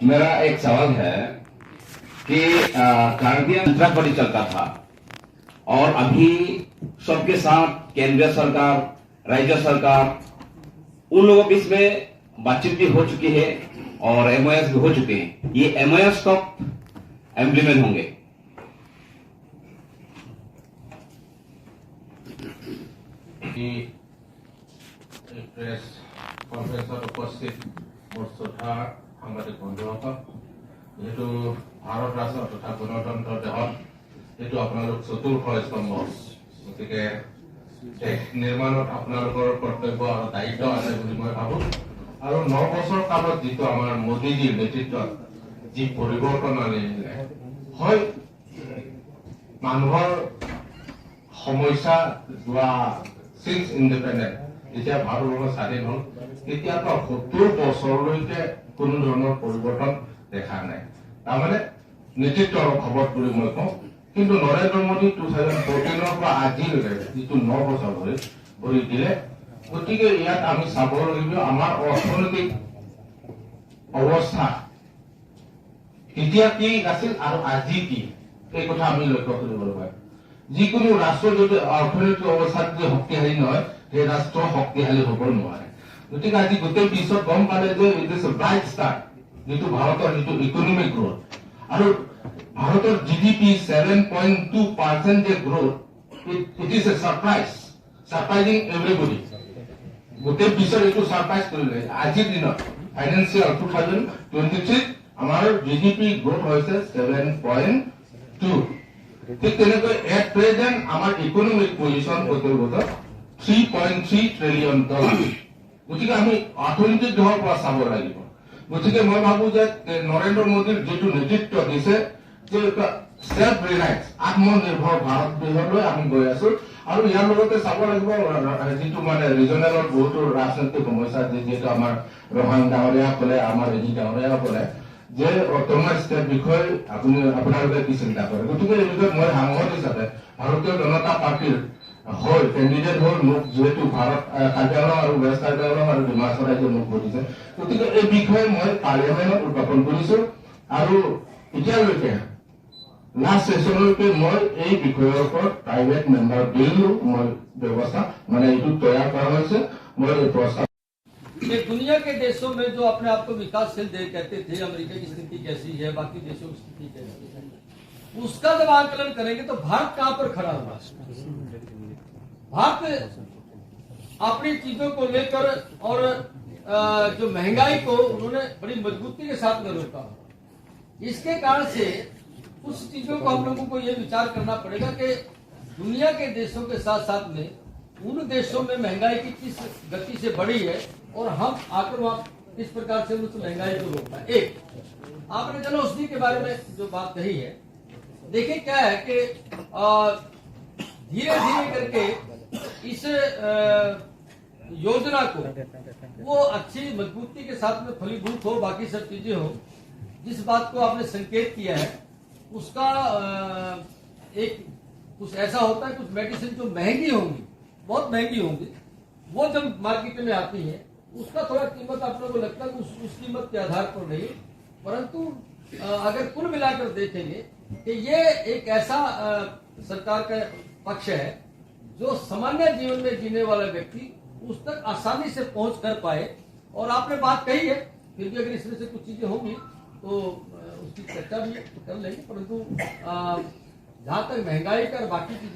मेरा एक सवाल है कि कार्बी आंतराबाड़ी चलता था और अभी सबके साथ केंद्रीय सरकार, राज्य सरकार, उन लोगों के बीच में बातचीत भी हो चुकी है और एमओएस भी हो चुके हैं। ये एमओएस कब इम्प्लीमेंट होंगे? প্ৰেছ কনফাৰেন্সত উপস্থিত মোৰ শ্ৰদ্ধাৰ সাংবাদিক বন্ধুসকল, যিহেতু ভাৰত ৰাষ্ট্ৰ তথা গণতন্ত্ৰ দেশত যিটো আপোনালোক চতুৰ্থ স্তম্ভ, গতিকে দেশ নিৰ্মাণত আপোনালোকৰ কৰ্তব্য আৰু দায়িত্ব আছে বুলি মই ভাবো। আৰু 9 বছৰ কালত যিটো আমাৰ মোদীজীৰ নেতৃত্বত যি পৰিৱৰ্তন আনিলে, হয় মানুহৰ সমস্যা যোৱা চিন্স ইণ্ডিপেণ্ডেণ্ট, যেতিয়া ভাৰতবৰ্ষ স্বাধীন হ'ল তেতিয়াৰ পৰা 70 বছৰলৈকে কোনো ধৰণৰ পৰিৱৰ্তন দেখা নাই, তাৰমানে নেতৃত্বৰ অভাৱত বুলি মই কওঁ। কিন্তু নৰেন্দ্ৰ মোদী 2014 পৰা আজিলৈকে যিটো 9 বছৰ ভৰি দিলে, গতিকে ইয়াত আমি চাব লাগিব আমাৰ অৰ্থনৈতিক অৱস্থা তেতিয়া কি আছিল আৰু আজি কি, এই কথা আমি লক্ষ্য কৰিব লাগিব। যিকোনো ৰাষ্ট্ৰ যদি অৰ্থনৈতিক অৱস্থাত যদি শক্তিশালী নহয়, সেই ৰাষ্ট্ৰ শক্তিশালী হ'ব নোৱাৰে। গতিকে আজি গোটেই বিশ্বত গম পালে যে it is a bright start, যিটো ভাৰতৰ যিটো ইকনমিক গ্ৰোথ আৰু ভাৰতৰ জিডিপি 7.2% যে growth, it is a surprise, surprising everybody. গোটেই বিশ্বৰ এইটো ছাৰপ্ৰাইজ কৰিলে। আজিৰ দিনত ফাইনেন্সিয়েল 2023 আমাৰ জিডিপি গ্ৰোথ হৈছে 7.2। ঠিক তেনেকৈ এট প্ৰেজেণ্ট আমাৰ ইকনমিক পজিশ্যন প্ৰত্যেক বছৰ 3.3 ট্ৰিলিয়ন ডলাৰ। গতিকে আমি অৰ্থনৈতিক দিশৰ পৰা চাব লাগিব। গতিকে মই ভাবো যে নৰেন্দ্ৰ মোদীৰ যিটো নেতৃত্ব দিছে যে চেল্ফ ৰিলায়েন্স, আত্মনিৰ্ভৰ ভাৰত দেশলৈ আমি গৈ আছো। আৰু ইয়াৰ লগতে চাব লাগিব যিটো মানে ৰিজনেলত বহুতো ৰাজনৈতিক সমস্যা, যিহেতু আমাৰ ৰহাং ডাঙৰীয়া ক'লে, আমাৰ ৰেজি ডাঙৰীয়া ক'লে যে অট'নমাছ ষ্টেট বিষয়ে আপোনালোকে কি চিন্তা কৰে। গতিকে এই বিষয়ত মই সাংসদ হিচাপে ভাৰতীয় জনতা পাৰ্টীৰ হৈ কেণ্ডিডেট হৈ মোক যিহেতু ভাৰত কাৰ্বি আংলং আৰু ৱেষ্ট কাৰ্বি আংলং আৰু ডিমাচা ৰাজ্যে মোক ভোট দিছে, গতিকে এই বিষয়ে মই পাৰ্লিয়ামেণ্টত উত্থাপন কৰিছো। আৰু এতিয়ালৈকে লাষ্ট ছেশ্যনলৈকে মই এই বিষয়ৰ ওপৰত প্ৰাইভেট মেম্বাৰ বিলো মই ব্যৱস্থা মানে এইটো তৈয়াৰ কৰা হৈছে, মই এই প্ৰস্তাৱ कि दुनिया के देशों में जो अपने आप को विकासशील देश कहते थे, अमेरिका की स्थिति कैसी है, बाकी देशों की स्थिति कैसी है, उसका जब आकलन करेंगे तो भारत कहां पर खड़ा हुआ। भारत अपनी चीजों को लेकर और जो महंगाई को उन्होंने बड़ी मजबूती के साथ में रोका। इसके कारण से कुछ चीजों को हम लोगों को ये विचार करना पड़ेगा कि दुनिया के देशों के साथ साथ में उन देशों में महंगाई की किस गति से बढ़ी है और हम आकर वहां किस प्रकार से उस महंगाई को रोकना है। एक आपने जन औषधि के बारे में जो बात कही है, देखिए क्या है कि धीरे धीरे करके इस योजना को वो अच्छी मजबूती के साथ में फलीभूत हो, बाकी सब चीजें हो, जिस बात को आपने संकेत किया है उसका एक कुछ ऐसा होता है, कुछ मेडिसिन जो महंगी होंगी, बहुत महंगी होंगी, वो जब मार्केट में आती है उसका थोड़ा कीमत आप लोगों को लगता है उस कीमत के आधार पर नहीं, परंतु अगर कुल मिलाकर देखेंगे कि ये एक ऐसा सरकार का पक्ष है जो सामान्य जीवन में जीने वाला व्यक्ति उस तक आसानी से पहुंच कर पाए। और आपने बात कही है, फिर भी अगर इसमें से कुछ चीजें होंगी तो उसकी चर्चा भी कर लेंगे, परंतु जहां तक महंगाई का और बाकी चीजों